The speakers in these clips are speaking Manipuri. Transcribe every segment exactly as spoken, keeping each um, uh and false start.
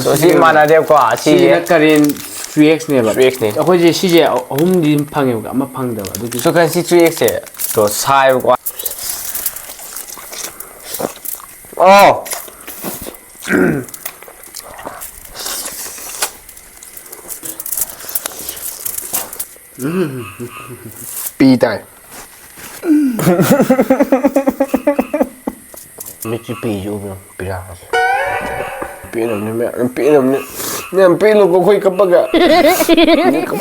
So, ꯁꯤ ꯃꯥꯟꯅꯗꯦꯕꯀꯣ, ꯁꯤꯁꯦ ꯁꯤꯁꯤꯅ Karin three X ꯅꯦꯕ꯫ Three X ꯅꯦ꯫ ꯑꯩꯈꯣꯏꯁꯦ ꯁꯤꯁꯦ ꯑꯍꯨꯝꯗꯤ ꯐꯪꯉꯦꯕ, ꯑꯃ ꯐꯪꯗꯕ, ꯑꯗꯨꯒꯤ꯫ So, ꯀꯩꯅꯣ, ꯁꯤ three X ꯁꯦ, ꯇꯣ, ꯁꯥꯏꯕꯀꯣ꯫ ꯑꯣ! ꯄꯤ ꯇꯥꯏ꯫ ꯃꯤꯠꯁꯤ ꯄꯤꯁꯤ ꯎꯕ꯭ꯔꯣ? ꯄꯤꯔꯥꯡꯁꯦ꯫ ꯄꯦꯜꯂꯝꯅꯤ ꯃꯌꯥꯝ, ꯄꯦꯜꯂꯝꯅꯤ꯫ ꯃꯌꯥꯝ ꯄꯦꯜꯂꯨꯀꯣ ꯑꯩꯈꯣꯏ ꯀꯞꯄꯒ꯫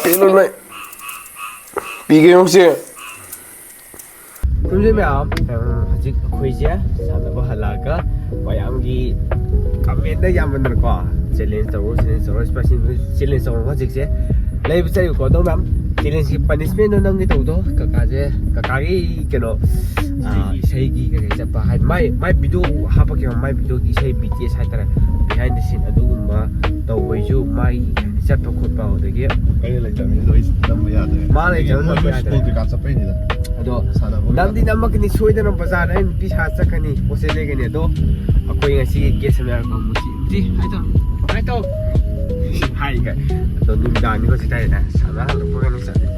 ꯄꯦꯜꯂꯨ ꯅꯣꯏ꯫ ꯄꯤꯒꯦ ꯌꯦꯡꯉꯨꯁꯦ꯫ ꯈꯨꯔꯨꯝꯖꯩ ꯃꯌꯥꯝ, ꯍꯧꯖꯤꯛ ꯑꯩꯈꯣꯏꯁꯦ ꯁꯥꯟꯅꯕ ꯍꯜꯂꯛꯑꯒ ꯃꯌꯥꯝꯒꯤ comment ꯌꯥꯝꯃꯟꯗꯅꯀꯣ, challenge ꯇꯧꯔꯣ, challenge ꯇꯧꯔꯣ, spicy noodles challenge ꯇꯧꯔꯣ꯫ ꯍꯧꯖꯤꯛꯁꯦ ꯂꯩꯕ ꯆꯠꯂꯤꯀꯣ꯫ ꯑꯗꯣ ꯃꯌꯥꯝ, challenge ꯀꯤ punishment ꯗꯣ ꯅꯪꯒꯤ ꯇꯧꯗꯣ꯫ ꯀꯀꯥꯁꯦ, ꯀꯀꯥꯒꯤ ꯀꯩꯅꯣ, ꯑꯥ, ꯏꯁꯩꯒꯤ ꯀꯩꯀꯩ ꯆꯠꯄ ꯍꯥꯏꯗꯤ ꯃꯥꯏ, ꯃꯥꯏ video ꯍꯥꯞꯄꯛꯀꯦꯕ, ꯃꯥꯏ video ꯒꯤ ꯏꯁꯩ B T S ꯍꯥꯏꯇꯥꯔꯦ, behind the scene ꯑꯗꯨꯒꯨꯝꯕ ꯇꯧꯕꯩꯁꯨ ꯃꯥꯏ ꯆꯠꯄ ꯈꯣꯠꯄ ꯑꯗꯨꯗꯒꯤ ꯑꯩꯅ ꯂꯩꯇꯕꯅꯤꯅ ꯂꯣꯏ ꯅꯝꯕ ꯌꯥꯗ꯭ꯔꯦ꯫ ꯃꯥ ꯂꯩꯇꯕꯅꯤꯅ ꯃꯣꯏ ꯅꯝꯕ ꯌꯥꯗ꯭ꯔꯦ꯫ School ꯀꯩꯀꯥ ꯆꯠꯄꯩꯅꯤꯗ꯫ ꯑꯗꯣ ꯁꯥꯟꯅꯕ ꯅꯝꯗꯤ ꯅꯝꯃꯛꯀꯅꯤ ꯁꯣꯏꯗꯅ ꯕꯖꯥꯔꯗ ꯑꯩ ꯅꯨꯄꯤ ꯁꯥ ꯆꯠꯀꯅꯤ, ꯄꯣꯠ ꯆꯩ ꯂꯩꯒꯅꯤ꯫ ꯑꯗꯣ ꯑꯩꯈꯣꯏ ꯉꯁꯤ guest ꯑꯃ ꯌꯥꯎꯔꯛꯄ ꯃꯨꯁꯤ꯫ ꯍꯥꯏ ꯇꯧ꯫ ꯍꯥꯏ ꯇꯧ꯫ ꯍꯥꯏꯒ꯫ ꯑꯗꯣ ꯅꯨꯃꯤꯗꯥꯡꯅꯤ ꯍꯧꯖꯤꯛ ꯇꯥꯏꯗ꯫ ꯁꯥꯟꯅ ꯍꯜꯂꯛꯄꯒꯅꯤ ꯆꯠꯂꯤꯁꯦ꯫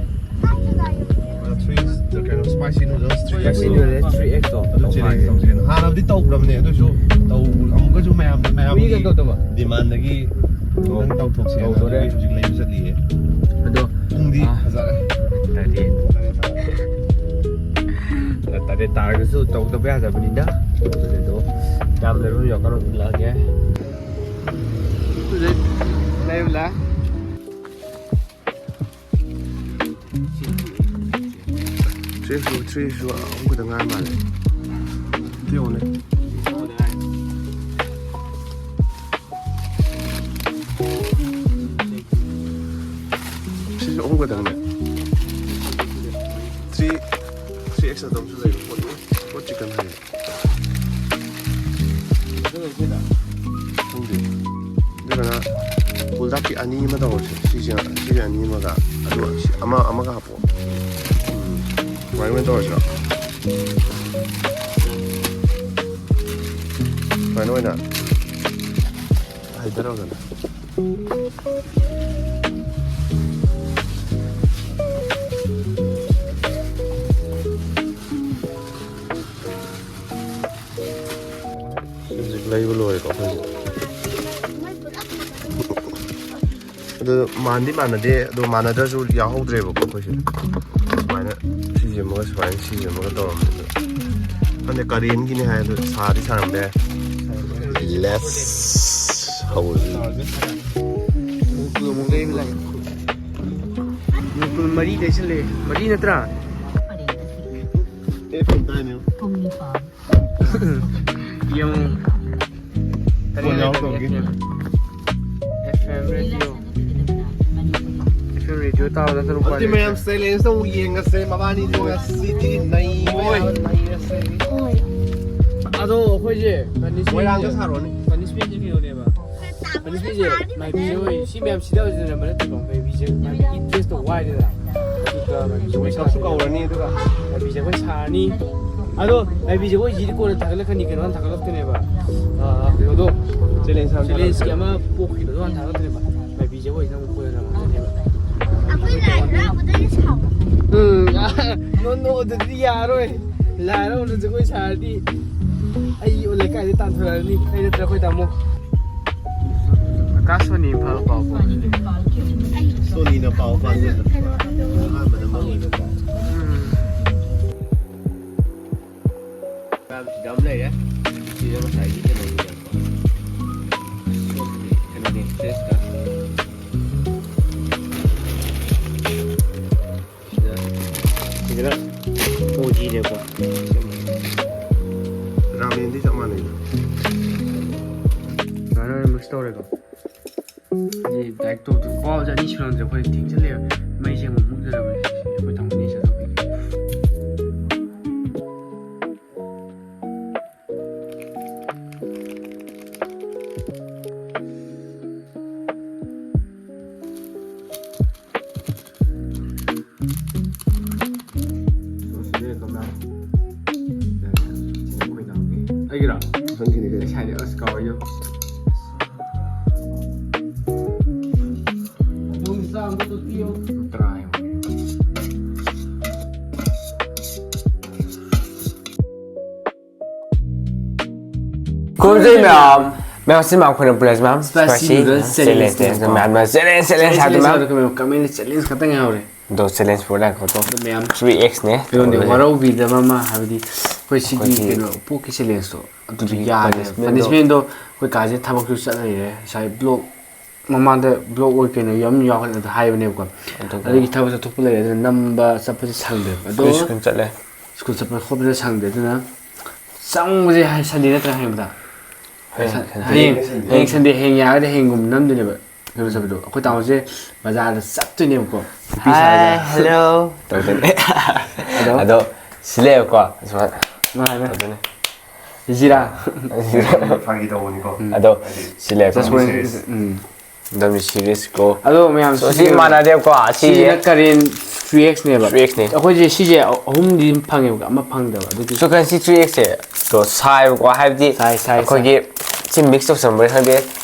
Three, ꯀꯩꯅꯣ, spicy noodles, three X꯫ Spicy noodles three X ꯇꯣ꯫ ꯑꯗꯨ challenge ꯇꯧꯁꯦꯅ꯫ ꯍꯥꯟꯅꯕꯨꯗꯤ ꯇꯧꯈ꯭ꯔꯕꯅꯦ, ꯑꯗꯨꯁꯨ ꯇꯧ-, ꯑꯃꯨꯛꯀꯁꯨ ꯃꯌꯥꯝ, ꯃꯌꯥꯝꯒꯤ ꯃꯤ ꯀꯩꯅꯣ ꯇꯧꯗꯕ? Demand ꯗꯒꯤ ꯈꯤꯇꯪ ꯇꯧꯊꯣꯛꯁꯦꯅ ꯇꯧꯗꯣꯔꯦ꯫ ꯑꯗꯨꯒꯤ ꯍꯧꯖꯤꯛ ꯂꯩꯕ ꯆꯠꯂꯤꯌꯦ꯫ ꯑꯗꯣ, ꯄꯨꯡꯗꯤ ꯑꯥ, ꯐꯖꯔꯦ꯫ ꯇꯔꯦꯠ꯫ ꯇꯔꯦꯠ ꯇꯥꯔꯒꯁꯨ ꯇꯧꯗꯕ ꯌꯥꯗꯕꯅꯤꯅ꯫ ꯑꯗꯨꯗꯣ ꯌꯥꯝ ꯂꯩꯕ ꯌꯥꯎꯔꯀꯥꯟꯗ ꯎꯠꯂꯛꯑꯒꯦ꯫ ꯍꯧꯖꯤꯛ ꯂꯩꯕ ꯂꯥꯛꯑꯦ꯫ Three X ꯁꯨ, three X ꯁꯨ ꯑꯍꯨꯝ ꯈꯛꯇ ꯉꯥꯏ ꯃꯥꯜꯂꯦ꯫ ꯑꯝꯇ ꯌꯦꯡꯉꯨꯅꯦ꯫ ꯁꯤꯁꯨ ꯑꯍꯨꯝ ꯈꯛꯇꯪꯅꯦ꯫ Three, three X ꯑꯗꯨꯝꯁꯨ ꯂꯩꯕ ꯄꯣꯠꯅꯤ꯫ Hot chicken ꯍꯥꯏꯁꯦ꯫ ꯈꯪꯗꯦ꯫ ꯑꯗꯨꯒꯅ ꯕꯨꯜꯗꯥꯛꯀꯤ ꯑꯅꯤ ꯑꯃ ꯇꯧꯔꯁꯦ꯫ ꯁꯤꯁꯦ, ꯁꯤꯁꯦ ꯑꯅꯤ ꯑꯃꯒ, ꯑꯗꯨꯒ ꯁꯤ ꯑꯃ, ꯑꯃꯒ ꯍꯥꯞꯄꯛꯑꯣ꯫ ꯎꯝ꯫ ꯁꯨꯃꯥꯏꯅ ꯑꯣꯏꯅ ꯇꯧꯔꯁꯤꯔꯣ? ꯁꯨꯃꯥꯏꯅ ꯑꯣꯏꯅ꯫ ꯍꯥꯏꯗꯔꯛꯑꯣꯗꯅ꯫ ꯍꯧꯖꯤꯛ ꯂꯩꯕ ꯂꯣꯏꯔꯦꯀꯣ ꯑꯩꯈꯣꯏꯁꯦ꯫ ꯑꯗꯨ ꯃꯥꯟꯗꯤ ꯃꯥꯟꯅꯗꯦ, ꯑꯗꯣ ꯃꯥꯟꯅꯗ꯭ꯔꯁꯨ ꯌꯥꯎꯍꯧꯗ꯭ꯔꯦꯕꯀꯣ ꯑꯩꯈꯣꯏꯁꯦ꯫ ꯁꯨꯃꯥꯏꯅ ꯁꯤꯁꯦ ꯑꯃꯒ ꯁꯨꯃꯥꯏꯅ ꯁꯤꯁꯦ ꯑꯃꯒ ꯇꯧꯔꯝꯕꯅꯤꯅ ꯈꯪꯗꯦ, ꯀꯔꯦꯟꯒꯤꯅꯤ ꯍꯥꯏ ꯑꯗꯨ ꯁꯥꯗꯤ ꯁꯥꯔꯝꯕ ꯌꯥꯏ꯫ Let's ꯍꯧꯔꯁꯤ꯫ ꯃꯅꯤꯄꯨꯔ ꯑꯃꯨꯛ ꯂꯩꯕ ꯂꯥꯛꯑꯦ꯫ ꯃꯅꯤꯄꯨꯔ ꯃꯔꯤ ꯂꯩꯁꯜꯂꯦ꯫ ꯃꯔꯤ ꯅꯠꯇ꯭ꯔꯥ? ꯑꯦ, ꯐꯣꯟ ꯇꯥꯏꯅꯦ꯫ ꯌꯦꯡꯉꯨ꯫ Phone ꯌꯥꯎꯔꯛꯇꯕꯒꯤ꯫ F M radio꯫ F M radio ꯇꯥꯕ ꯅꯠꯇꯅ ꯎꯄꯥꯏ ꯑꯗꯨꯗꯤ ꯂꯩꯇꯦ꯫ ꯃꯌꯥꯝ challenge ꯑꯃꯨꯛ ꯌꯦꯡꯉꯁꯦ, ꯃꯕꯥꯅꯤꯗꯣ ꯉꯁꯤꯗꯤ ꯅꯩꯕ ꯍꯣꯏ꯫ ꯌꯥꯕ ꯅꯩꯔꯁꯦ꯫ ꯑꯗꯣ ꯑꯩꯈꯣꯏꯁꯦ punishment ꯃꯣꯏꯔꯥꯡꯗ ꯁꯥꯔꯣꯅꯦ꯫ Punishment ꯁꯦ ꯀꯩꯅꯣꯅꯦꯕ꯫ Punishment ꯁꯦ ꯃꯥꯏꯕꯤꯁꯦ ꯍꯣꯏ ꯁꯤ ꯃꯌꯥꯝ ꯁꯤꯗꯕꯁꯤꯗꯅ ꯅꯝꯕ ꯅꯠꯇꯦꯀꯣ꯫ ꯃꯥꯏꯕꯤꯁꯦ ꯃꯥꯏꯕꯤ interest ꯇꯣ ꯋꯥꯏꯗꯅ꯫ ꯑꯗꯨꯒ ꯃꯥꯏꯕꯤꯁꯦ ꯍꯣꯏ makeup ꯁꯨ ꯁꯥꯔꯅꯤ꯫ ꯀꯧꯔꯅꯤ ꯑꯗꯨꯒ꯫ ꯃꯥꯏꯕꯤꯁꯦ ꯑꯩꯈꯣꯏ ꯁꯥꯔꯅꯤ꯫ ꯑꯗꯣ ꯃꯥꯏꯕꯤꯁꯦ ꯑꯩꯈꯣꯏ ꯁꯤꯗꯤ ꯀꯣꯟꯅ ꯊꯥꯒꯠꯂꯛꯀꯅꯤ, ꯀꯩꯅꯣ ꯍꯥꯟꯅ ꯊꯥꯒꯠꯂꯛꯇꯣꯏꯅꯦꯕ꯫ ꯑꯥ, ꯀꯩꯅꯣꯗꯣ꯫ Challenge ꯍꯥꯟꯅ challenge ꯀꯤ ꯊꯥꯒꯠꯂꯛꯀꯅꯤ꯫ ꯑꯃ ꯄꯣꯛꯈꯤꯕꯗꯣ ꯍꯥꯟꯅ ꯊꯥꯒꯠꯂꯛꯇꯣꯏꯅꯦꯕ꯫ ꯃꯥꯏꯕꯤꯁꯦ ꯑꯩꯈꯣꯏ ꯅꯪ ꯀꯣꯟꯅ ꯊꯥꯒꯠꯂꯛꯀꯅꯦꯕ꯫ ꯑꯩꯈꯣꯏ ꯂꯥꯏ ꯍꯔꯥꯎꯕꯗꯗꯤ ꯁꯥꯎꯕ꯫ ꯎꯝ, ꯅꯣ, ꯅꯣ, ꯑꯗꯨꯗꯤ ꯌꯥꯔꯣꯏ꯫ ꯂꯥꯏ ꯍꯔꯥꯎꯕꯗ ꯖꯒꯣꯏ ꯁꯥꯔꯗꯤ ꯑꯩ ꯂꯩꯀꯥꯏꯗ ꯇꯥꯟꯊꯣꯔꯛꯑꯅꯤ꯫ ꯑꯩ ꯅꯠꯇ꯭ꯔ ꯑꯩꯈꯣꯏ ꯇꯥꯃꯣ꯫ ꯑꯀꯥꯁꯕꯥꯅꯤ ꯏꯝꯐꯥꯜ ꯄꯥꯎ ꯐꯥꯎ꯫ ꯁꯣꯅꯤꯅ ꯄꯥꯎ ꯄꯥꯖꯗꯕ꯫ ꯑꯍꯥꯟꯕꯗ ꯃꯔꯨ ꯑꯣꯏꯕ ꯄꯥꯎ꯫ ꯎꯝ꯫ ꯌꯥꯝ ꯂꯩꯔꯦ꯫ ꯁꯤꯗ ꯉꯁꯥꯏꯒꯤ ꯀꯩꯅꯣꯅꯤꯗ꯫ ꯀꯩꯅꯣꯅꯦ, dress ꯀ꯫ ꯁꯤꯗ, ꯁꯤꯗꯅ O G ꯅꯦꯀꯣ꯫ ꯔꯥꯃꯦꯟꯗꯤ ꯆꯞ ꯃꯥꯟꯅꯩꯗ꯫ ꯁꯨꯃꯥꯏꯅ ꯑꯣꯏꯅ mix ꯇꯧꯔꯦꯀꯣ꯫ ꯑꯩ direct ꯇꯧꯗꯣꯏ꯫ ꯄꯥꯎꯁꯦ ꯑꯅꯤ ꯁꯨꯔꯝꯗ꯭ꯔꯦ ꯑꯩꯈꯣꯏ ꯊꯦꯡꯖꯤꯜꯂꯛꯑꯦ꯫ ꯃꯩꯁꯦ ꯑꯃꯨꯛ ꯃꯨꯠꯂꯔꯕꯅꯤ꯫ ꯑꯩꯈꯣꯏ ꯇꯥꯃꯣꯅ ꯆꯠꯊꯣꯛꯄꯤꯈ꯭ꯔꯦ꯫ ꯑꯩꯒꯤꯔꯣ? ꯅꯪꯒꯤꯅꯤ ꯀꯩꯅꯣ꯫ ꯉꯁꯥꯏꯗꯤ ꯑꯁ ꯀꯥꯎꯋꯦ꯫ ꯈꯨꯔꯨꯝꯖꯩ ꯃꯌꯥꯝ꯫ ꯃꯌꯥꯝ ꯁꯤ ꯃꯌꯥꯝ ꯑꯩꯈꯣꯏꯅ ꯄꯨꯔꯁꯤ ꯃꯌꯥꯝ Spicy spicy noodles challenge challenge ꯅꯦꯕꯀꯣ꯫ ꯃꯌꯥꯝꯅ challenge challenge ꯍꯥꯏꯗꯨꯅ꯫ Comment ꯆꯦꯂꯦꯟꯖ ꯈꯛꯇ ꯉꯥꯏꯍꯧꯔꯦ꯫ ꯑꯗꯣ ꯆꯦꯂꯦꯟꯖ ꯄꯨꯔ ꯂꯥꯛꯈꯣ꯫ ꯑꯗꯣ ꯃꯌꯥꯝ ꯊ꯭ꯔꯤ ꯑꯦꯛꯁꯅꯦ ꯀꯩꯅꯣꯅꯦ ꯇꯧꯗꯣꯏꯁꯦ꯫ ꯋꯥꯔꯧꯕꯤꯗꯕ ꯑꯃ ꯍꯥꯏꯕꯗꯤ ꯑꯩꯈꯣꯏ ꯁꯤꯒꯤ ꯑꯩꯈꯣꯏꯒꯤ ꯀꯩꯅꯣ ꯄꯣꯛꯀꯤ ꯆꯦꯂꯦꯟꯖꯇꯣ ꯑꯗꯨꯗꯤ ꯑꯗꯨꯒꯤ ꯌꯥꯔꯦ꯫ Punishment ꯗꯣ꯫ Punishment ꯗꯣ ꯑꯩꯈꯣꯏ ꯀꯥꯁꯦ ꯊꯕꯛꯁꯨ ꯆꯠ ꯂꯩꯔꯦ꯫ ꯉꯁꯥꯏ ꯕ꯭ꯂꯣꯛ ꯃꯃꯥꯡꯗ ꯕ꯭ꯂꯣꯛ ꯑꯣꯏ ꯀꯩꯅꯣ ꯌꯥꯝ ꯌꯥꯎꯍꯜꯂꯦ ꯑꯗꯨ ꯍꯥꯏꯕꯅꯦꯕꯀꯣ꯫ ꯑꯗꯨꯒ ꯑꯗꯨꯒꯤ ꯊꯕꯛ ꯆꯠꯊꯣꯛꯄ ꯂꯩꯔꯦ ꯑꯗꯨꯅ ꯅꯝꯕ ꯆꯠꯄꯁꯦ ꯁꯪꯗꯦꯕ꯫ ꯑꯗꯣ ꯑꯩꯈꯣꯏ ꯁ꯭ꯀꯨꯜ ꯆꯠꯂꯦ꯫ ꯁ꯭ꯀꯨꯜ ꯆꯠꯄ ꯈꯣꯠꯄꯁꯦ ꯁꯪꯗꯦ ꯑꯗꯨꯅ ꯆꯪꯕꯁꯦ ꯍꯥꯏ ꯁꯟꯗꯦ ꯅꯠꯇ꯭ꯔꯥ ꯍꯌꯦꯡꯗ꯫ ꯍꯌꯦꯡ ꯁ-, ꯁꯟꯗꯦ꯫ ꯍꯌꯦꯡ, ꯍꯌꯦꯡ ꯁꯟꯗꯦ꯫ ꯍꯌꯦꯡ ꯁꯟꯗꯦ ꯍꯌꯦꯡ ꯌꯥꯔꯒꯗꯤ ꯍꯌꯦꯡꯒꯨꯝꯕ ꯅꯝꯗꯣꯏꯅꯦꯕ꯫ ꯀꯩꯅꯣ ꯆꯠꯄꯗꯣ ꯑꯩꯈꯣꯏ ꯇꯥꯃꯣꯁꯦ ꯕꯖꯥꯔꯗ ꯆꯠꯇꯣꯏꯅꯦꯕꯀꯣ꯫ ꯅꯨꯄꯤ ꯍꯥꯏ ꯁꯥꯔꯒ꯫ ꯍꯦꯜꯂꯣ ꯇꯧꯗꯣꯏꯅꯦ꯫ ꯑꯗꯣ ꯑꯗꯣ ꯁꯤ ꯂꯩꯌꯦꯕꯀꯣ ꯁꯨꯃꯥꯏꯅ ꯃꯥꯅꯦ꯫ ꯇꯧꯗꯣꯏꯅꯦ꯫ ꯖꯤꯔꯥ꯫ ꯐꯥꯒꯤ ꯇꯧꯕꯅꯤꯀꯣ꯫ ꯎꯝ꯫ ꯑꯗꯣ ꯍꯥꯏꯗꯤ ꯁꯤ ꯂꯩꯔꯦꯀꯣ꯫ Just one, ꯎꯝ꯫ ꯑꯗꯨꯝ ꯁꯤꯔꯤꯁ ꯀꯣ꯫ ꯑꯗꯣ ꯃꯌꯥꯝ So, ꯁꯤ ꯁꯤ ꯃꯥꯟꯅꯗꯦꯕꯀꯣ꯫ ꯁꯤꯁꯤꯅ ꯁꯤꯁꯦ ꯀꯔꯦꯟ ꯊ꯭ꯔꯤ ꯑꯦꯛꯁꯅꯦꯕ꯫ ꯊ꯭ꯔꯤ ꯑꯦꯛꯁꯅꯦ꯫ ꯑꯩꯈꯣꯏꯁꯦ ꯁꯤꯁꯦ ꯑꯍꯨꯝꯗꯤ ꯑꯗꯨꯝ ꯐꯪꯉꯦꯕꯀꯣ꯫ ꯑꯃ ꯐꯪꯗꯕ꯫ ꯑꯗꯨꯒꯤ So, current C three ꯑꯦꯛꯁꯁꯦ꯫ So, ꯁꯥꯏꯕꯀꯣ꯫ ꯍꯥꯏꯕꯗꯤ ꯁꯥꯏ, ꯁꯥꯏ, ꯁꯥꯏ꯫ ꯑꯩꯈꯣꯏꯒꯤ ꯁꯤ ꯃꯤꯛꯁ ꯇꯧꯁꯟꯕ꯭ꯔꯥ ꯈꯪꯗꯦ꯫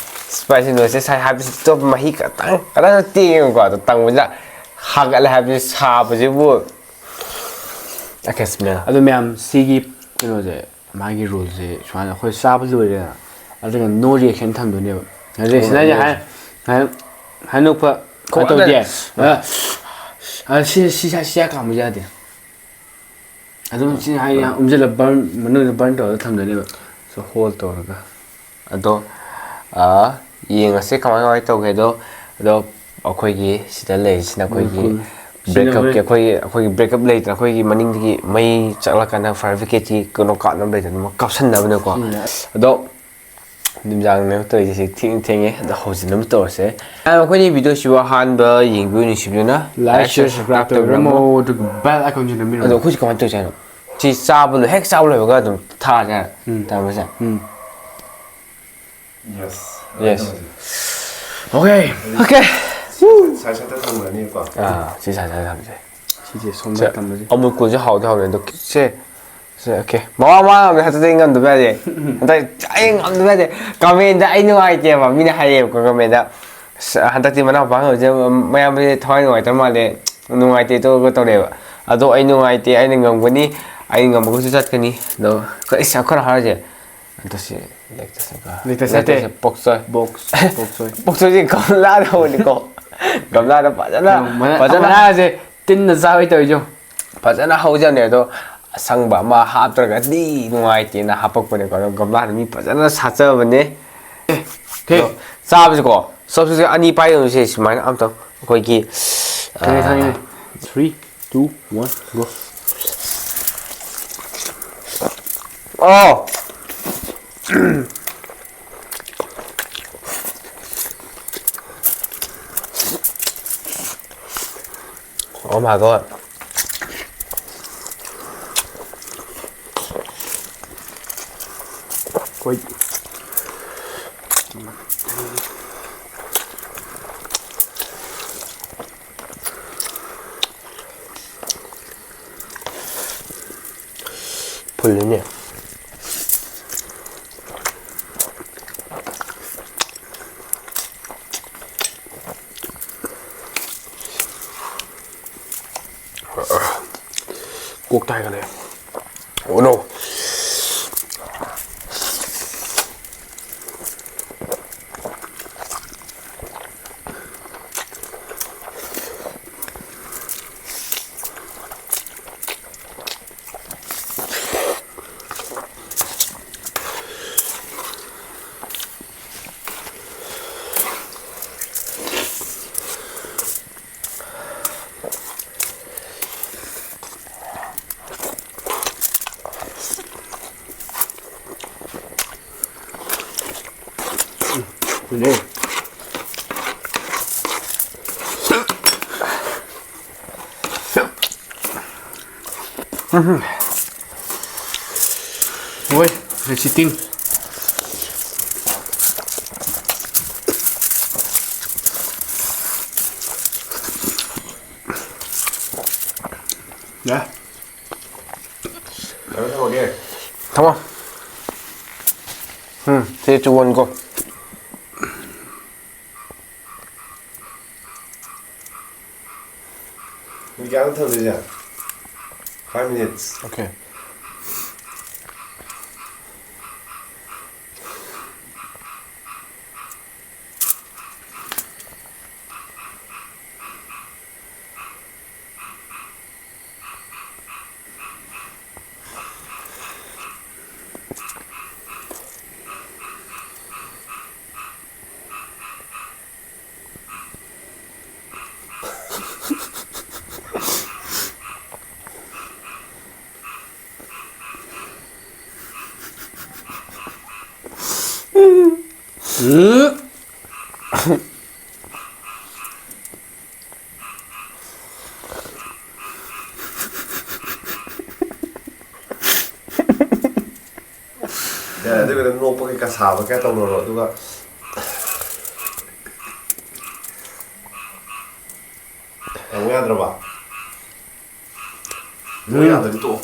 Spicy noodles ꯁꯦ ꯁꯥꯏ ꯍꯥꯏꯕꯁꯤ ꯑꯇꯣꯞꯄ ꯃꯍꯤ ꯈꯛꯇꯪ, ꯈꯛꯇꯪ ꯇꯦꯡꯉꯦꯕꯀꯣ꯫ ꯑꯗꯣ ꯇꯪꯕꯁꯤꯗ ꯍꯥꯒꯠꯂꯦ ꯍꯥꯏꯕꯁꯤ ꯁꯥꯕꯁꯤꯕꯨ꯫ I can smell꯫ ꯑꯗꯣ ꯃꯌꯥꯝ ꯁꯤꯒꯤ ꯀꯩꯅꯣꯁꯦ ꯃꯥꯒꯤ ꯔꯨꯜꯁꯦ ꯁꯨꯃꯥꯏꯅ ꯑꯩꯈꯣꯏ ꯆꯥꯕ ꯂꯣꯏꯔꯦꯗꯅ ꯑꯗꯨꯒ no reaction ꯊꯝꯗꯣꯏꯅꯦꯕ꯫ Reaction ꯍꯥꯏꯁꯦ ꯍꯥꯏ-, ꯍꯥꯏ-, ꯍꯥꯏꯗꯣꯛꯄ ꯀꯃꯥꯏꯅ ꯀꯣꯟꯅ ꯇꯧꯗꯦ꯫ ꯑ, ꯑ, ꯁꯤ, ꯁꯤ, ꯁꯤ, ꯁꯤ ꯀꯥꯝꯕ ꯌꯥꯗꯦ꯫ ꯑꯗꯨꯝ ꯁꯤ ꯍꯥꯏ-, ꯎꯝ꯫ ꯎꯝꯖꯤꯜꯂ burn, ꯃꯅꯨꯡꯗ burn ꯇꯧꯔꯒ ꯊꯝꯗꯣꯏꯅꯦꯕ꯫ So, hold ꯇꯧꯔꯒ꯫ ꯑꯗꯣ, ꯑ, ꯌꯦꯡꯉꯁꯦ ꯀꯃꯥꯏ, ꯀꯃꯥꯏ ꯇꯧꯒꯦꯗꯣ꯫ ꯑꯗꯣ ꯑꯩꯈꯣꯏꯒꯤ ꯁꯤꯗ ꯂꯩꯔꯤꯁꯤꯅ ꯑꯩꯈꯣꯏꯒꯤ ꯎꯝ, ꯎꯝ꯫ ꯁꯤꯅ breakup ꯀꯤ, ꯍꯣꯔꯦꯟ ꯑꯩꯈꯣꯏꯒꯤ, ꯑꯩꯈꯣꯏꯒꯤ breakup ꯂꯩꯇꯅ ꯑꯩꯈꯣꯏꯒꯤ ꯃꯅꯤꯡꯗꯒꯤ ꯃꯩ ꯆꯥꯛꯂꯛꯀꯥꯟꯗ fire brigade ꯀꯤ ꯀꯩꯅꯣ ꯀꯥꯞꯅꯕ ꯂꯩꯗꯅ ꯑꯃ ꯀꯥꯞꯁꯟꯅꯕꯅꯦꯀꯣ꯫ ꯁꯤꯅ ꯑꯗꯣ ꯅꯨꯃꯤꯗꯥꯡꯅꯦꯕ ꯇꯧꯔꯤꯁꯦ, ꯁꯤ ꯊꯦꯡ ꯊꯦꯡꯉꯦ꯫ ꯑꯗꯣ ꯍꯧꯖꯤꯛꯅ ꯑꯃ ꯇꯧꯔꯁꯦ꯫ ꯑ, ꯑꯩꯈꯣꯏꯅ video ꯁꯤꯕꯨ ꯑꯍꯥꯟꯕ ꯌꯦꯡꯕꯤꯌꯨ ꯅꯤꯡꯁꯤꯡꯕꯤꯗꯨꯅ like, like, share, share, subscribe subscribe ꯇꯧꯕꯤꯔꯝꯃꯣ꯫ ꯇꯧꯕꯤꯔꯝꯃꯣ꯫ ꯑꯗꯨꯒ bell icon ꯁꯤ ꯅꯝꯕꯤꯔꯝꯃꯣ꯫ ꯑꯗꯣ ꯑꯩꯈꯣꯏꯁꯦ ꯀꯃꯥꯏꯅ ꯇꯧꯁꯦ ꯍꯥꯏꯅꯣ? ꯁꯤ ꯆꯥꯕ ꯂꯣꯏ-, ꯍꯦꯛ ꯆꯥꯕ ꯂꯣꯏꯕꯒ ꯑꯗꯨꯝ ꯊꯥꯔꯁꯦ ꯍꯥꯏꯔꯣ? ꯎꯝ꯫ ꯇꯥꯃꯣꯁꯦ? ꯎꯝ꯫ Yes꯫ Yes꯫ Okay꯫ Okay꯫ ꯁꯥꯏ ꯁꯥꯏꯗ ꯊꯝꯒ꯭ꯔꯅꯤꯀꯣ꯫ ꯑꯥ, ꯁꯤ ꯁꯥꯏ ꯁꯥꯏꯗ ꯊꯝꯁꯦ꯫ ꯁꯤꯁꯦ ꯁꯣꯝꯗ ꯁꯦ, ꯊꯝꯃꯁꯦ꯫ ꯑꯃꯨꯜ ꯀꯨꯜꯁꯦ ꯍꯥꯎꯗꯤ ꯍꯥꯎꯔꯦ ꯑꯗꯣ꯫ ꯁꯦ, ꯁꯦ, okay꯫ ꯃꯃꯥ, ꯃꯃꯥ ꯉꯝꯗꯦ, ꯍꯟꯗꯛꯇꯤ ꯉꯝꯗꯕ ꯌꯥꯗꯦ꯫ ꯍꯟꯗꯛ ꯑꯩ ꯉꯝꯗꯕ ꯌꯥꯗꯦ꯫ Comment ꯗ ꯑꯩ ꯅꯨꯡꯉꯥꯏꯇꯦꯕ꯫ ꯃꯤꯅ ꯍꯥꯏꯔꯛꯑꯦꯕꯀꯣ comment ꯗ꯫ ꯑꯁ, ꯍꯟꯗꯛꯇꯤ ꯃꯅꯥꯎꯄꯥ ꯍꯧꯖꯤꯛ ꯃꯌꯥꯝꯕꯁꯦ ꯊꯋꯥꯏ ꯅꯨꯡꯉꯥꯏꯇꯕ ꯃꯥꯜꯂꯦ꯫ ꯅꯨꯡꯉꯥꯏꯇꯦ ꯇꯧꯔꯒ ꯇꯧꯔꯛꯑꯦꯕ꯫ ꯑꯗꯣ ꯑꯩ ꯅꯨꯡꯉꯥꯏꯇꯦ, ꯑꯩꯅ ꯉꯝꯒꯅꯤ, ꯑꯩ ꯉꯝꯃꯒꯁꯨ ꯆꯠꯀꯅꯤ꯫ ꯑꯗꯣ ꯑꯩꯈꯣꯏ, ꯑꯩꯁ, ꯑꯩꯈꯣꯏꯅ ꯍꯥꯏꯔꯤꯁꯦ꯫ ꯑꯗꯣ ꯁꯤ ꯂꯦꯛꯇꯁ ꯅꯠꯇꯦ꯫ ꯂꯦꯛꯇꯁ ꯅꯠꯇꯦ꯫ ꯄꯣꯛꯆꯣꯏ꯫ ꯕꯣꯛꯁ, ꯕꯣꯛꯁꯣꯏ꯫ ꯄꯣꯛꯆꯣꯏꯁꯦ ꯒꯝꯂꯥꯗ ꯍꯧꯕꯅꯤꯀꯣ꯫ ꯒꯝꯂꯥꯗ ꯐꯖꯅ, ꯃꯅꯥ-, ꯐꯖꯅ꯫ ꯃꯅꯥꯁꯦ ꯇꯤꯟꯅ ꯆꯥꯕꯩ ꯇꯧꯔꯤꯁꯦ꯫ ꯐꯖꯅ ꯍꯧꯖꯕꯅꯦ, ꯑꯗꯣ ꯑꯁꯪꯕ ꯑꯃ ꯍꯥꯞꯇ꯭ꯔꯒꯗꯤ ꯅꯨꯡꯉꯥꯏꯇꯦꯅ ꯍꯥꯞꯄꯛꯄꯅꯦꯀꯣ꯫ ꯑꯗꯣ ꯒꯝꯂꯥꯗ ꯃꯤ ꯐꯖꯅ ꯁꯥꯠꯆꯕꯅꯦ꯫ ꯑꯣꯀꯦ꯫ ꯑꯗꯣ ꯆꯥꯕꯁꯤꯀꯣ, ꯆꯥꯕꯁꯤꯁꯦ ꯑꯅꯤ ꯄꯥꯏꯒꯗꯕꯅꯤꯁꯦ ꯁꯨꯃꯥꯏꯅ ꯑꯝꯇꯪ ꯑꯩꯈꯣꯏꯒꯤ, ꯈꯪꯉꯦ, ꯑꯥ, ꯈꯪꯉꯦ꯫ Three, two, one, go. ꯑꯣ! Oh my God. ꯑꯩꯈꯣꯏ ꯐꯨꯜꯂꯤꯅꯦ꯫ ꯀꯣꯛꯇ ꯍꯥꯏꯒꯠꯂꯛꯑꯦ꯫ Oh no! ꯎꯝ꯫ ꯍꯣꯏ, ꯂꯩꯁꯤꯇꯤꯟ꯫ ꯌꯥ꯫ ꯊꯝꯃꯣ꯫ ꯎꯝ, three, two, one, go. Minute ꯀꯌꯥꯅꯣ ꯊꯝꯗꯣꯏꯁꯦ? Five minutes. Okay. ꯌꯥꯔꯦ, ꯑꯗꯨ ꯀꯩꯅꯣ, ꯅꯣꯛꯄ ꯀꯩꯀꯥ ꯁꯥꯕ ꯀꯩꯀꯥ ꯇꯧꯅꯔꯣ, ꯑꯗꯨꯒ ꯇꯧꯕ ꯌꯥꯗ꯭ꯔꯕ? ꯇꯧꯕ ꯌꯥꯗ꯭ꯔꯗꯤ ꯇꯣꯛꯑꯣ꯫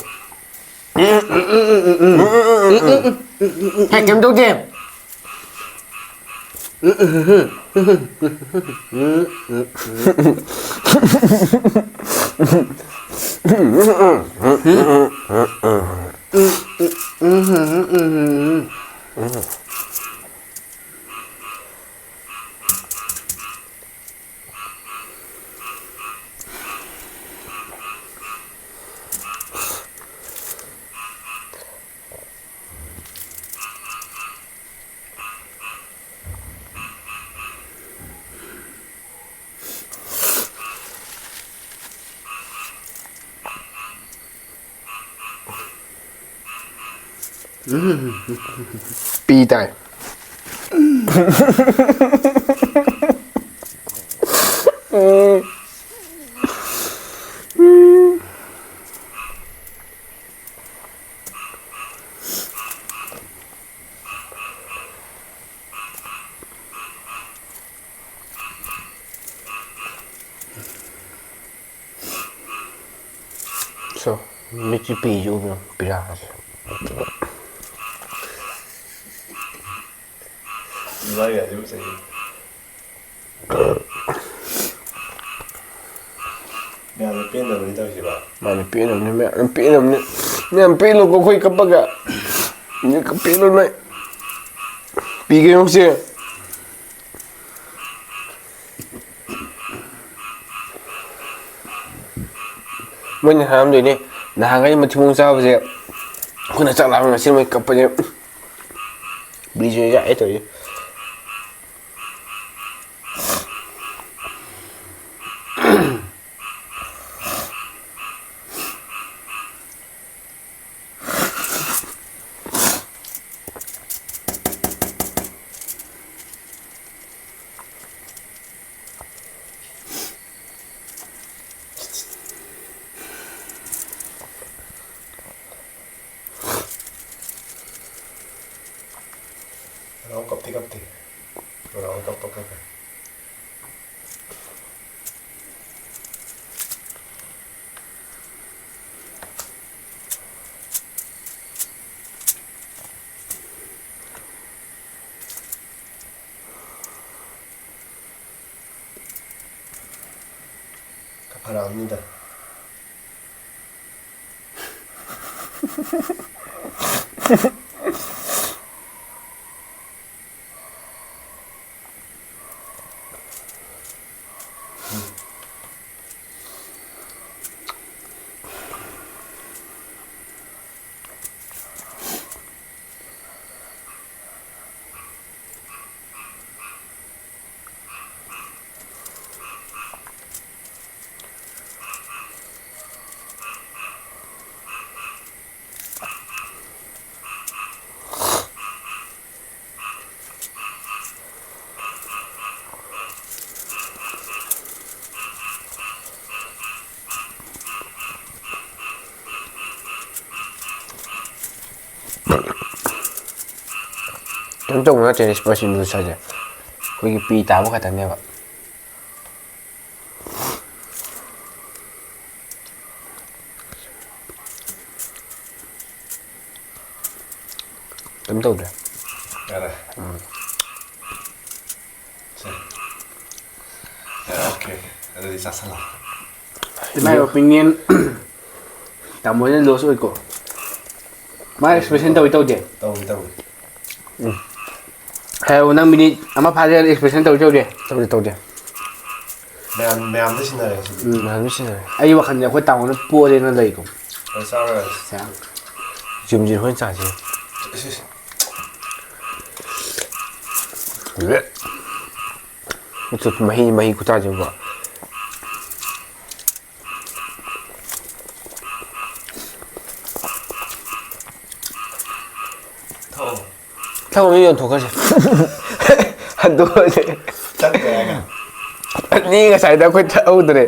ꯍꯦ, ꯀꯩꯝ ꯇꯧꯗꯦ꯫ ꯄꯤ ꯇꯥꯏ꯫ So, ꯃꯤꯠꯁꯤ ꯄꯤꯁꯤ ꯎꯕꯤꯌꯣ, ꯄꯤꯔꯥꯁꯦ꯫ ꯏꯃꯥ ꯌꯥꯗꯦꯕꯨ ꯆꯍꯤ꯫ ꯌꯥꯗꯦ, ꯄꯦꯟꯗꯕꯅꯤ ꯇꯧꯔꯤꯁꯤꯕ꯫ ꯃꯥꯅꯦ, ꯄꯦꯟꯗꯕꯅꯤ, ꯃꯌꯥꯝ ꯄꯦꯟꯗꯕꯅꯤ꯫ ꯃꯌꯥꯝ ꯄꯦꯜꯂꯨꯀꯣ, ꯑꯩꯈꯣꯏ ꯀꯞꯄꯒ꯫ ꯃꯤ ꯀꯞ-, ꯄꯦꯜꯂꯨ ꯅꯣꯏ꯫ ꯄꯤꯒꯦ ꯌꯦꯡꯉꯨꯁꯦ꯫ ꯃꯣꯏꯅ ꯍꯥꯏꯔꯝꯗꯣꯏꯅꯦ, ꯅꯍꯥꯟꯈꯩ ꯃꯊꯤꯕꯣꯡ ꯆꯥꯕꯁꯦ ꯑꯩꯈꯣꯏꯅ ꯆꯥꯛ ꯂꯥꯝꯃ ꯉꯁꯤ ꯃꯣꯏ ꯀꯞꯄꯁꯦ꯫ ꯕꯤꯖꯣꯏ ꯌꯥꯛꯑꯦ ꯇꯧꯔꯤꯁꯦ꯫ ꯔꯣꯅꯥꯜꯗꯣ ꯀꯞꯇꯤ ꯀꯞꯇꯦ꯫ ꯔꯣꯅꯥꯜꯗꯣ ꯀꯞꯄ ꯀꯞꯄꯦ꯫ ꯈꯔ ꯐꯔꯛꯑꯕꯅꯤꯗ꯫ ꯀꯩꯝ ꯇꯧꯕ ꯅꯠꯇꯦ ꯏꯁꯄꯥꯏꯁꯤ ꯅꯨꯗꯜꯁ ꯍꯥꯏꯁꯦ꯫ ꯑꯩꯈꯣꯏꯒꯤ ꯄꯤ ꯇꯥꯕ ꯈꯛꯇꯅꯦꯕ꯫ ꯀꯩꯝ ꯇꯧꯗ꯭ꯔꯦ꯫ ꯌꯥꯔꯦ꯫ ꯎꯝ꯫ ꯁꯦ꯫ ꯑꯣꯀꯦ꯫ ꯑꯗꯨꯗꯤ ꯆꯥꯁꯜꯂꯣ꯫ ꯏꯃꯥꯏ ꯑꯣꯄꯤꯅꯤꯌꯟ ꯇꯥꯃꯣꯅ ꯂꯣꯁ ꯑꯣꯏꯀꯣ꯫ ꯃꯥ ꯑꯦꯛꯁꯄ꯭ꯔꯦꯁꯟ ꯇꯧꯏ ꯇꯧꯗꯦ? ꯇꯧꯏ ꯇꯧꯏ꯫ ꯍꯥꯏꯔꯛꯑꯣ, ꯅꯪ ꯃꯤꯅꯤꯠ ꯑꯃ ꯐꯥꯔꯦ ꯑꯦꯛꯁꯄ꯭ꯔꯦꯁꯟ ꯇꯧꯏ ꯇꯧꯗꯦ? ꯇꯧꯗꯦ ꯇꯧꯗꯦ꯫ ꯃꯌꯥꯝ ꯃꯌꯥꯝꯗ ꯁꯤꯟꯅꯔꯦ ꯁꯤꯗꯤ꯫ ꯎꯝ꯫ ꯃꯌꯥꯝꯗ ꯁꯤꯟꯅꯔꯦ꯫ ꯑꯩ ꯋꯥꯈꯜꯗ ꯑꯩꯈꯣꯏ ꯇꯥꯃꯣꯅ ꯄꯣꯔꯦꯅ ꯂꯩꯀꯣ꯫ ꯑꯩ ꯆꯥꯔꯣꯏ꯫ ꯁꯦ꯫ ꯖꯤꯝꯖꯤꯠ ꯍꯣꯏ ꯆꯥꯁꯦ꯫ ꯏꯁ, ꯏꯁ꯫ ꯃꯍꯤ ꯃꯍꯤ ꯈꯨꯆꯥꯁꯤꯀꯣ꯫ ꯊꯛꯑꯣ꯫ ꯊꯛꯑꯣ, ꯃꯤ ꯌꯣꯟꯊꯣꯛꯈ꯭ꯔꯁꯦ꯫ ꯍꯟꯗꯣꯛꯑꯁꯦ꯫ ꯊꯛꯇꯦ ꯍꯥꯏꯔꯒ꯫ ꯃꯤ ꯉꯁꯥꯏꯗ ꯑꯩꯈꯣꯏ ꯊꯛꯍꯧꯗ꯭ꯔꯦ꯫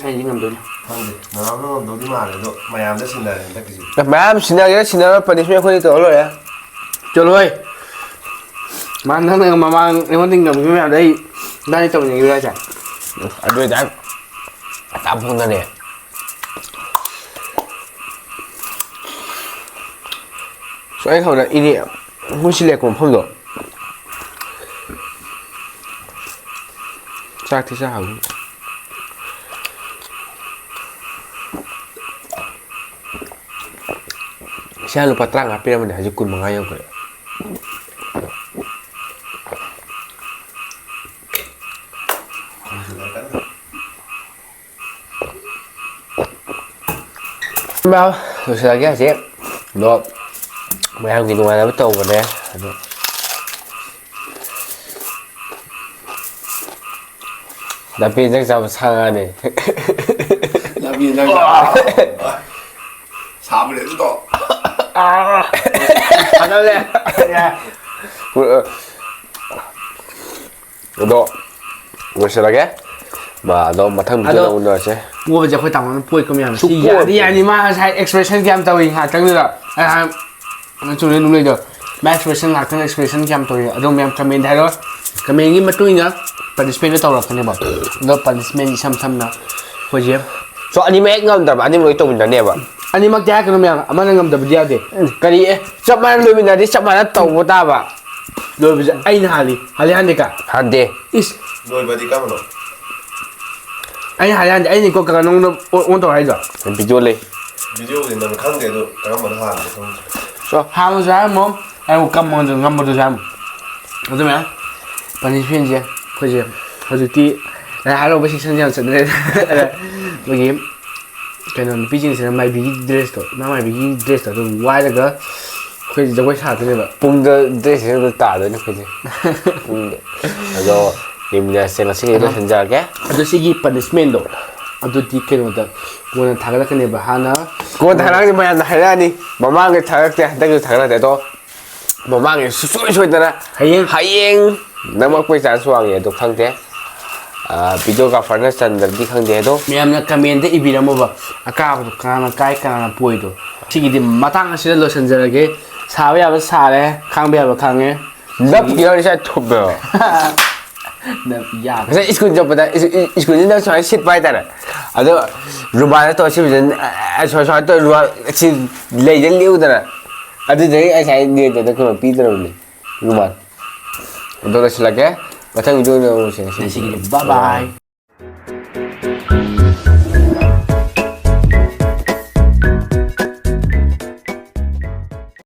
ꯑꯩꯗꯤ ꯉꯝꯗꯣꯏꯅꯦ꯫ ꯈꯪꯗꯦ꯫ ꯃꯌꯥꯝꯅ ꯉꯝꯗꯧꯗꯤ ꯃꯥꯜꯂꯦ, ꯑꯗꯣ ꯃꯌꯥꯝꯗ ꯁꯤꯟꯅꯔꯦ ꯍꯟꯗꯛꯀꯤꯁꯤꯗꯤ꯫ ꯃꯌꯥꯝ ꯁꯤꯟꯅꯒꯦꯔꯥ ꯁꯤꯟꯅꯔꯣꯏ, ꯄꯅꯤꯁꯃꯦꯟ ꯑꯩꯈꯣꯏꯅ ꯇꯧꯔ ꯂꯣꯏꯔꯦ꯫ ꯆꯠꯂꯣꯍꯦ꯫ ꯃꯥ ꯅꯪꯅ ꯃꯃꯥꯡ ꯑꯩꯉꯣꯟꯗ ꯉꯝꯈꯤꯕ ꯃꯌꯥꯝꯗꯣ ꯑꯩ ꯏꯕꯥꯅꯤ ꯇꯧꯃꯤꯟꯅꯈꯤꯕ꯭ꯔꯥ ꯍꯥꯏꯁꯦ? ꯑꯗꯨ ꯑꯣꯏꯇꯥꯔꯗꯤ ꯑꯆꯥꯄꯣꯠꯅꯅꯦ꯫ ꯁꯨꯃꯥꯏꯅ ꯈꯪꯕ꯭ꯔꯥ? ꯏꯅꯦ, ꯃꯣꯏ ꯁꯤ ꯂꯦꯛꯄ ꯃꯐꯝꯗꯣ꯫ ꯆꯥꯛꯇꯤ ꯆꯥꯍꯧꯏ꯫ ꯏꯁꯥ ꯂꯨꯄꯥ ꯇꯔꯥꯃꯉꯥ ꯄꯤꯔꯝꯕꯅꯦ, ꯍꯧꯖꯤꯛ ꯀꯨꯟꯃꯉꯥ ꯌꯧꯈ꯭ꯔꯦ꯫ ꯂꯣꯏꯁꯤꯜꯂꯒꯦ ꯍꯧꯖꯤꯛ꯫ ꯑꯗꯣ ꯃꯌꯥꯝꯒꯤ ꯅꯨꯡꯉꯥꯏꯅꯕ ꯇꯧꯕꯅꯦ꯫ ꯑꯗꯣ ꯅꯥꯄꯤ ꯏꯟꯖꯥꯡ ꯆꯥꯕ ꯁꯥ ꯉꯥꯅꯦ꯫ ꯅꯥꯄꯤ ꯏꯟꯖꯥꯡ ꯆꯥꯕ꯫ ꯁꯥꯕꯅꯦ ꯑꯗꯨꯗꯣ꯫ ꯐꯅꯕꯅꯦ꯫ ꯑꯗꯣ ꯂꯣꯏꯁꯤꯜꯂꯒꯦ꯫ ꯃꯥ ꯑꯗꯣ ꯃꯊꯪ ꯚꯤꯗꯤꯑꯣꯗ ꯑꯗꯣ ꯎꯅꯔꯁꯦ꯫ ꯄꯣꯕꯁꯦ ꯑꯩꯈꯣꯏ ꯇꯥꯃꯣꯅ ꯄꯣꯏꯀꯣ ꯃꯌꯥꯝ꯫ ꯁꯤ ꯁꯨꯛꯄꯣ ꯌꯥꯗꯤ ꯌꯥꯅꯤ꯫ ꯃꯥ ꯉꯁꯥꯏ ꯑꯦꯛꯁꯄ꯭ꯔꯦꯁꯟ ꯀꯌꯥꯝ ꯇꯧꯏ ꯉꯥꯏꯍꯥꯛꯇꯪꯗꯨꯗ꯫ ꯑꯩ ꯍꯥꯏ, ꯅꯪ ꯆꯨꯝꯅ ꯑꯗꯨꯝ ꯂꯩꯗꯣ꯫ ꯃꯥ ꯑꯦꯛꯁꯄ꯭ꯔꯦꯁꯟ ꯉꯥꯏꯍꯥꯛꯇꯪ ꯑꯦꯛꯁꯄ꯭ꯔꯦꯁꯟ ꯀꯌꯥꯝ ꯇꯧꯏ ꯑꯗꯣ ꯃꯌꯥꯝ ꯀꯃꯦꯟꯗ ꯍꯥꯏꯔꯣ꯫ ꯀꯃꯦꯟꯒꯤ ꯃꯇꯨꯡ ꯏꯟꯅ ꯄꯅꯤꯁꯃꯦꯟꯗꯣ ꯇꯧꯔꯛꯀꯅꯦꯕ꯫ ꯑꯗꯣ ꯄꯅꯤꯁꯃꯦꯟ ꯏꯁꯝ ꯁꯝꯅ ꯑꯩꯈꯣꯏꯁꯦ ꯁꯣ ꯑꯅꯤꯃꯛ ꯍꯦꯛ ꯉꯝꯗ꯭ꯔꯕ ꯑꯅꯤꯃꯛ ꯂꯣꯏ ꯇꯧꯃꯤꯟꯅꯅꯦꯕ꯫ ꯑꯅꯤꯃꯛꯇꯤ ꯍꯥꯏꯔꯛꯀꯅꯨ ꯃꯌꯥꯝ, ꯑꯃꯅ ꯉꯝꯗꯕꯗꯤ ꯌꯥꯗꯦ꯫ ꯎꯝ, ꯀꯔꯤ ꯑꯦ, ꯆꯞ ꯃꯥꯟꯅ ꯂꯣꯏꯃꯤꯟꯅꯔꯗꯤ ꯆꯞ ꯃꯥꯟꯅ ꯇꯧꯕ ꯇꯥꯕ꯫ ꯂꯣꯏꯕꯁꯦ ꯑꯩꯅ ꯍꯥꯜꯂꯤ꯫ ꯍꯥꯜꯂꯤ ꯍꯥꯟꯗꯦꯀ? ꯍꯥꯟꯗꯦ꯫ ꯏꯁ꯫ ꯂꯣꯏꯕꯗꯤ ꯀꯔꯝꯕꯅꯣ? ꯑꯩ ꯍꯥꯏꯔꯛꯑꯗꯤ ꯑꯩꯅꯤꯀꯣ ꯀꯀꯥ ꯅꯉꯣꯟꯗ ꯑꯣꯟ ꯇꯧ ꯍꯥꯏꯗꯣ꯫ ꯚꯤꯗꯤꯑꯣ ꯂꯩ꯫ ꯚꯤꯗꯤꯑꯣꯕꯨꯗꯤ ꯅꯪ ꯈꯪꯗꯦ ꯑꯗꯣ ꯀꯔꯝꯕꯅ ꯍꯥꯟꯕꯅꯣ ꯈꯪꯗꯦ꯫ ꯍꯥꯟꯅꯁꯨ ꯍꯥꯏꯔꯝꯃꯣ꯫ ꯑꯩꯕꯨ ꯀꯝꯃꯣꯟꯗ ꯉꯝꯕꯗꯨꯁꯨ ꯍꯥꯏꯔꯝꯃꯣ꯫ ꯑꯗꯨ ꯃꯌꯥꯝ ꯄꯅꯤꯁꯃꯦꯟꯁꯦ ꯑꯩꯈꯣꯏꯁꯦ ꯍꯧꯖꯤꯛꯇꯤ ꯂꯥꯏ ꯍꯔꯥꯎꯕ ꯁꯦꯛꯁꯟꯁꯦ ꯌꯥꯝ ꯆꯠꯅꯔꯦ꯫ ꯑꯗ ꯑꯩꯈꯣꯏꯒꯤ ꯀꯩꯅꯣ ꯅꯨꯄꯤꯁꯤꯡꯁꯤꯅ ꯃꯥꯏꯕꯤꯒꯤ ꯗ꯭ꯔꯦꯁꯇꯣ ꯏꯃꯥ ꯃꯥꯏꯕꯤꯒꯤ ꯗ꯭ꯔꯦꯁꯇꯣ ꯑꯗꯨꯝ ꯋꯥꯏꯔꯒ ꯑꯩꯈꯣꯏ ꯖꯒꯣꯏ ꯁꯥꯗꯣꯏꯅꯦꯕ꯫ ꯄꯨꯡꯗ ꯗ꯭ꯔꯦꯁꯁꯤꯡꯗ ꯇꯥꯗꯣꯏꯅꯦ ꯑꯩꯈꯣꯏꯁꯦ꯫ ꯄꯨꯡꯗ꯫ ꯑꯗꯣ ꯌꯦꯡꯃꯤꯟꯅꯔꯁꯦ ꯉꯁꯤꯒꯤꯗꯤ ꯂꯣꯏꯁꯤꯟꯖꯔꯒꯦ꯫ ꯑꯗꯣ ꯁꯤꯒꯤ ꯄꯅꯤꯁꯃꯦꯟꯗꯣ ꯑꯗꯨꯗꯤ ꯀꯩꯅꯣꯗ ꯀꯣꯟꯅ ꯊꯥꯒꯠꯂꯛꯀꯅꯦꯕ ꯍꯥꯟꯅ꯫ ꯀꯣꯟ ꯊꯥꯒꯠꯂꯛꯀꯅꯤ ꯃꯌꯥꯝꯅ ꯍꯥꯏꯔꯛꯑꯅꯤ꯫ ꯃꯃꯥꯡꯒꯤ ꯊꯥꯒꯠꯂꯛꯇꯦ ꯍꯟꯗꯛꯁꯨ ꯊꯥꯒꯠꯂꯛꯇꯦ ꯑꯗꯣ ꯃꯃꯥꯡꯒꯤ ꯁꯨꯡꯁꯣꯏ ꯁꯣꯏꯗꯅ ꯍꯌꯦꯡ꯫ ꯍꯌꯦꯡ ꯅꯝꯃꯛꯄꯩ ꯆꯥꯟꯁ ꯋꯥꯡꯉꯦ ꯑꯗꯣ ꯈꯪꯗꯦ꯫ ꯚꯤꯗꯤꯑꯣꯒ꯭ꯔꯥꯐꯔꯅ ꯆꯟꯗ꯭ꯔꯗꯤ ꯈꯪꯗꯦ ꯑꯗꯣ꯫ ꯃꯌꯥꯝꯅ ꯀꯃꯦꯟꯗ ꯏꯕꯤꯔꯝꯃꯣꯕ ꯑꯀꯥꯕꯗꯣ ꯀꯅꯥꯅ ꯀꯥꯏ ꯀꯅꯥꯅ ꯄꯣꯏꯗꯣ꯫ ꯁꯤꯒꯤꯗꯤ ꯃꯇꯥꯡ ꯑꯁꯤꯗ ꯂꯣꯏꯁꯤꯟꯖꯔꯒꯦ꯫ ꯁꯥꯕ ꯌꯥꯕ ꯁꯥꯔꯦ, ꯈꯥꯡꯕ ꯌꯥꯕ ꯈꯥꯡꯉꯦ꯫ ꯅꯞꯀꯤ ꯌꯥꯎꯔꯤ ꯁ꯭ꯋꯥꯏ ꯊꯨꯞꯄꯦꯕ꯫ ꯅ ꯌꯥꯕ꯫ ꯉꯁꯥꯏ ꯁ꯭ꯀꯨꯜ ꯆꯠꯄꯗ ꯁ꯭ꯀꯨꯜꯁꯤꯗ ꯁꯨꯃꯥꯏꯅ ꯁꯤꯠꯄ ꯍꯥꯏꯇꯥꯔꯦ꯫ ꯑꯗꯣ ꯔꯨꯃꯥꯜꯗ ꯇꯧꯔ ꯁꯤꯠꯄꯁꯤꯗ ꯁꯨꯃꯥꯏꯅ ꯁꯨꯃꯥꯏꯅ ꯇꯧꯔ ꯔꯨꯃꯥꯜ ꯁꯤ ꯂꯩꯗ ꯂꯦꯛꯎꯗꯅ꯫ ꯑꯗꯨꯗꯒꯤ ꯑꯩ ꯉꯁꯥꯏ ꯅꯦꯟꯗꯅ ꯀꯩꯅꯣ ꯄꯤꯗ꯭ꯔꯕꯅꯤ꯫ ꯔꯨꯃꯥꯜ꯫ ꯑꯗꯣ ꯂꯣꯏꯁꯤꯜꯂꯒꯦ꯫ ꯃꯊꯪ ꯚꯤꯗꯤꯑꯣꯗ ꯎꯅꯁꯦ ꯉꯁꯤꯒꯤꯗꯤ꯫ ꯉꯁꯤꯒꯤꯗꯤ bye bye꯫